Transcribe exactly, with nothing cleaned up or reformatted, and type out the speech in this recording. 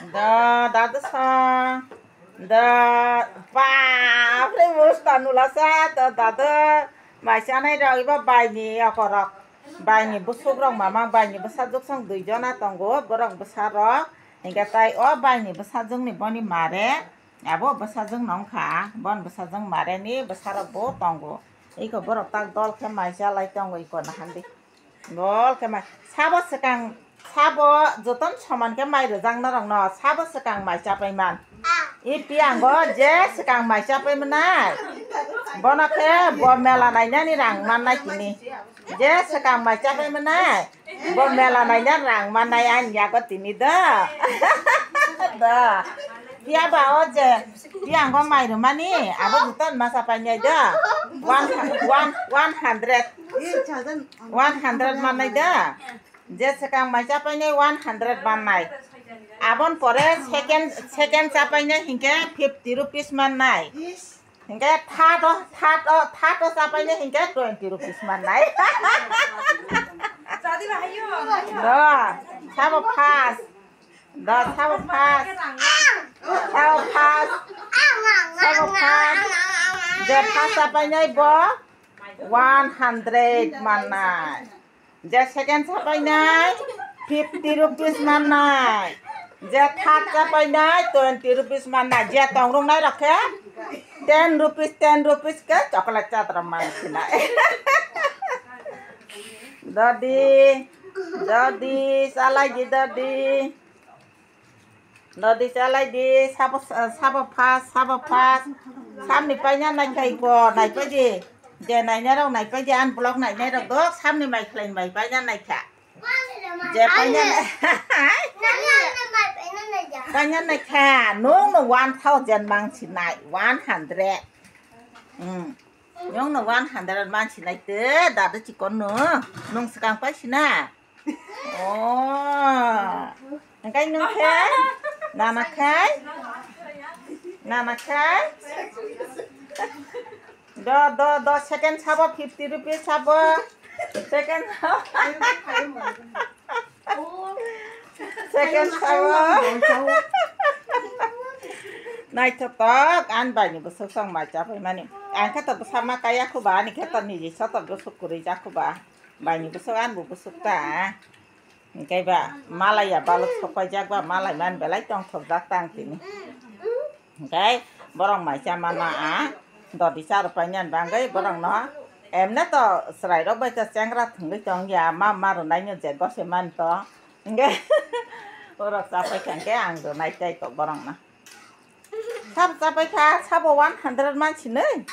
Da, dadu sa. Da, bapre, musta nulasa, da, dadu. Mai chanai rok, iba baini okorok. Baini bwswk rok mama, baini bwsajwk song dui jona tongo, borok bwsarok. Hinkhe tai o baini bwsajwkni boni mare, abo bwsajwk nong kha, bon bwsajwk mareni bwsarok bo tongo. Iko borok tak dol khe mai chalai tongo, iko nahan di. Dol khe mai, sabo swkang, sabo joton soman khe mai rwjak norok no, sabo swkang mai chapai man. I piyango je swkang mai chapai manai, bono khe bo mela nainani rang mannai tini. Je swkang mai chapai manai, bo mela naina rang mannai ani yago tini do. Do. Phiya ba o je piyango mai rwmani, abo joton ma chapai nai do. One, one, one hundred. One hundred mannai da. Je swkang mai chapainai one hundred mannai. Abon pore second, second chapainai hinkhe fifty rupees mannai. Hinkhe third o, third o, third o chapainai hinkhe twenty rupees mannai. Do, sabo first. Da, sabo first. Sabo first. Sabo first. Je first chapainai bo one hundred mannai. Je second chapainai fifty rupees mannai. Je third chapainai twenty rupees mannai. Je tongrung nai rok khe ten rupees, ten rupees khe chocolate chatra man sinai. Dodi, dodi, salai di dodi. Dodi chalai di, sabo, sabo first, sabo first. Samni paina naikha iko, naipai di. Je nainai rok naipai di, an vlog nainai rok do, samni mai khlai mai paina naikha. Je paina nai-, paina naikha, nung no one thousand mang sinai, one hundred. Hmm. Nung no one hundred mang sinai te, dadu chikon no, nung swkang pai sina. Oh. Engkai nung khe? Nana khai? Nana khai? Do, do, do, second sabo fifty rupees sabo. Second sabo. Second sabo. Naithotok, an baini bwswk song mai chapai mani. Ang khe to bwsa ma kaya khuba, ani khe to niji soto bwswk kwrwi ja khuba. Baini bwswk, an bo bwswk ta. Hinkhe ba malai ya balwk sokpaijak ba malai man belai tongthokjak tang tini. Hinkhe borok mai cha mana a dodi cha rwpainani bagwi borokno emne to chwrairok bai to chengra thwngwi tongya ma ma rwnaino je gose man to. Hinkhe borok chapai kha hinkhe ang rwnai tei to borokno. Sabo chapai kha, sabo one hundred man sinwi.